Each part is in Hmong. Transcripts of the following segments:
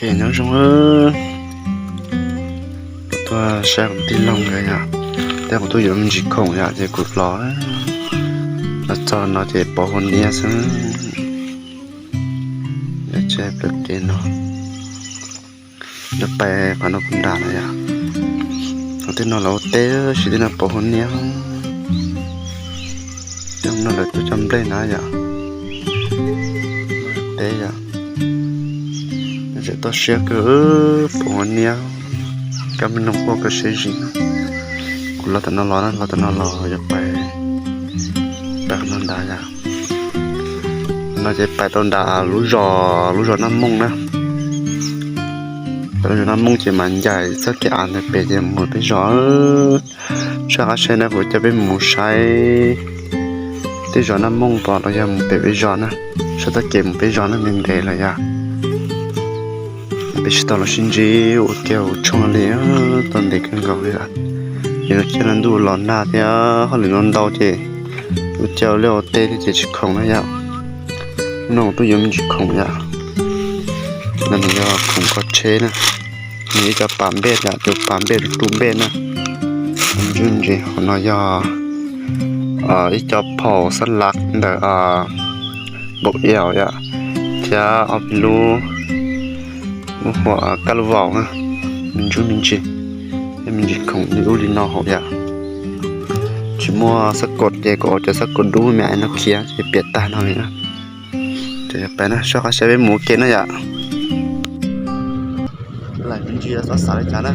Nyob zoo, kuv tuaj saib kuv tij laug nkawd yom, thiab kuv tuaj yuav me ntsis khoom yom, ces kuv los, los txog no ces pom hua niab xwb. Tseb plawv kev no, yuav pais qhov no puag nrad na yom. Qhov twg no lawv ua teb, sim twg no pom hua niab. Tej no lawv tuaj cog nplej na yom. Teb yom, tseem toj siab kawg, pom hua niab, kab me noog quaj kawg siab zim. Kuv los tom no los na, los tom no los yuav pais, pais qhov no nrad yom. No ces pais tau nram lub zos, lub zos Naj Mooj na. Pais lub zos Naj Mooj ces mas ncaim txoj kev av ntawd pem ces mus peb zos. Soj qab saib na, kuv coj peb mus saib tej zos Naj Mooj pom los yog mus pem peb zos na. Sab txoj kev mus peb zos na ntev ntev lawm yom. Peb tsis tau los sib ntsib ua ke ua tshoob li, tau ntev kawg nkaus li lawm. Ces no caij no ntuj los nag thiab hauj lwm no ntau ces ua cas ua liaj ua teb thiab ces tsis khoom na yom. No tuaj yuav me ntsis khoom yom. No nws yog khoom kho tsheb na. Nws ib co pas npej yom, cov pas npej, tus npej na. Ntsuj ntsis, qhov no yog ib co phaum xab lav ntawm npaum ib yom, thiab ob peb lub muab hu kaj lub vaum na. Me ntsuj me ntsis, thiab me ntsis khoom li ub li no hauv yom. Tsis muaj xab kaum ces kuv ua cov xab kaum dub me no khiav ces piam tag no li na. Ces pais na, soj qab saib peb mus ua ke na yom. Lais me ntsis xav xav li cas na.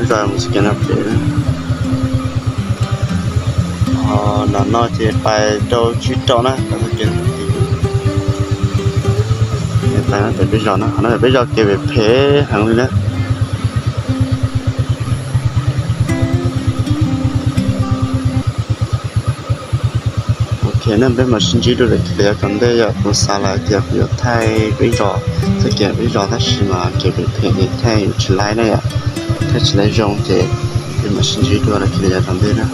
Mus txoj kev no pem, ho ntawm no ces pais rau tsib rau na, pais no pem peb zos no, ho no peb zos kev phem phem heev li na. Ok, nej peb mam sib ntsib dua lawm yav tom ntej yom. Kuv xav lawm tias kuv yuav thaij peb zos, txoj kev peb zos tab sis mas kev phem phem ces thaij yuav tsis laib na yom, thaij tsis laib zoo ces peb mam sib ntsib dua lawm yav tom ntej na.